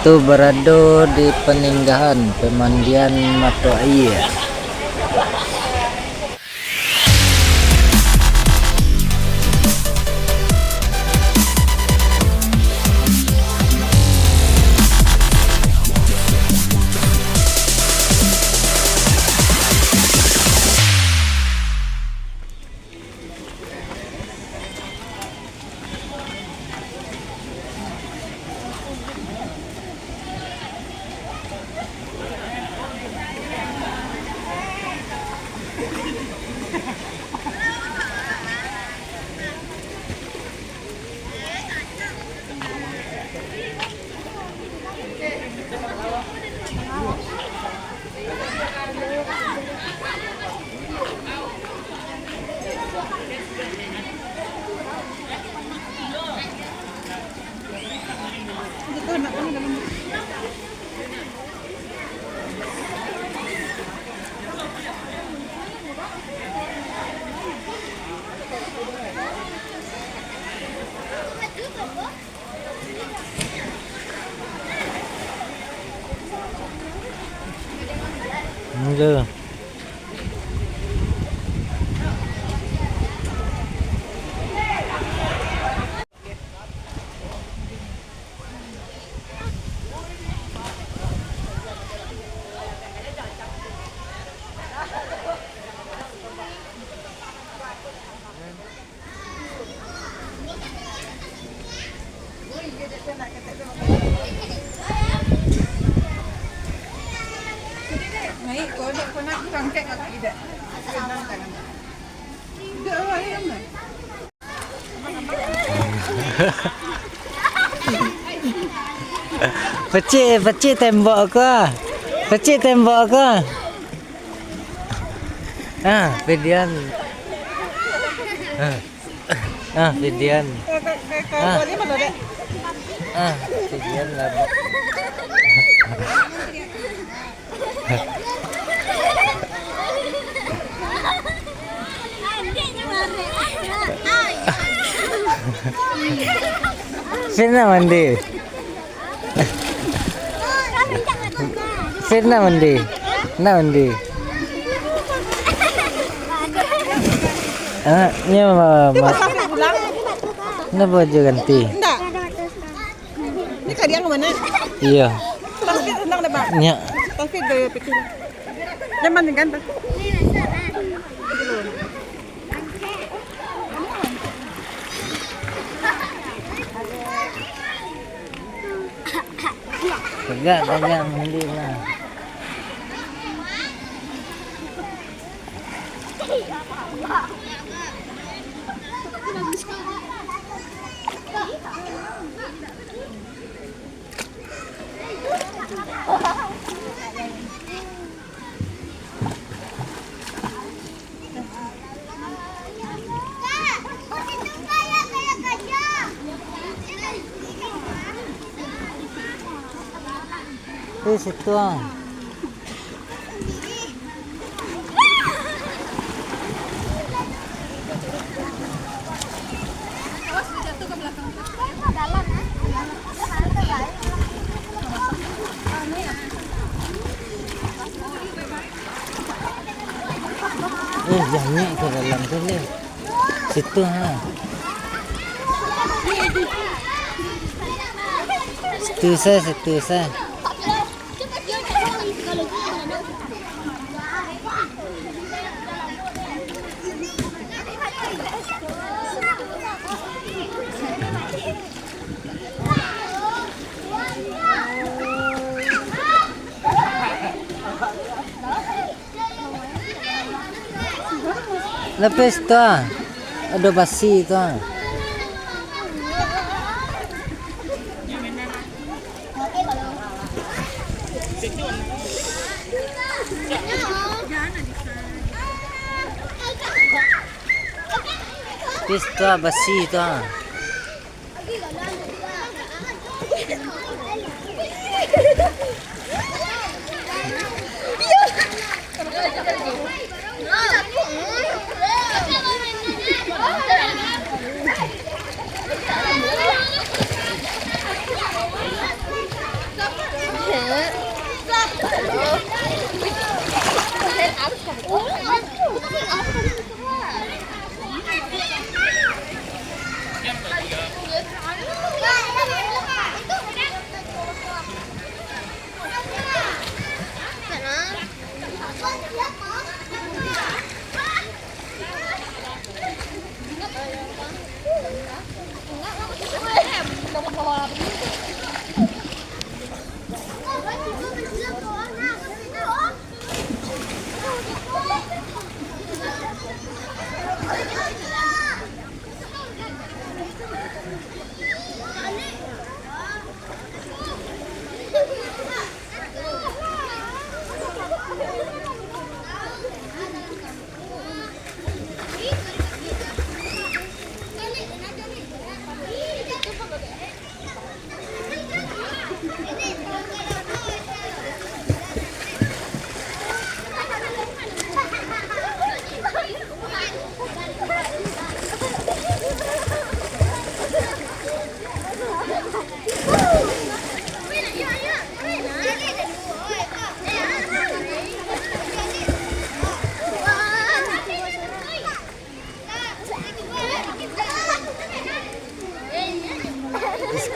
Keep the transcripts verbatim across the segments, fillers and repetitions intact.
Tu barado di paninggahan pamandian Mato Aia. Mangga. Pacik, pacik tembok ko. Pacik tembok ko. Ah, pedian. Ah. Ah, pedian. Ah. Ah, pedian lah. Sini mandi. Sir, nak mandi? Nak mandi? Ah, nyo ma-, ma-, nak baju ganti? Indak. Ni kalian ke mana? Iya. Tasbih senang deh, Pak. Nyak. Tasbih gaya pikir. Nyaman kan? Tagak, tagak, mandi lah. Eh, situ ah. Eh, jangek ka dalam tu leh. Situ ha. Situ se, situ se. Lapeh tu ah. Ado basi tu ah. Lapeh tu ah, basi tu ah.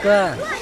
Ka.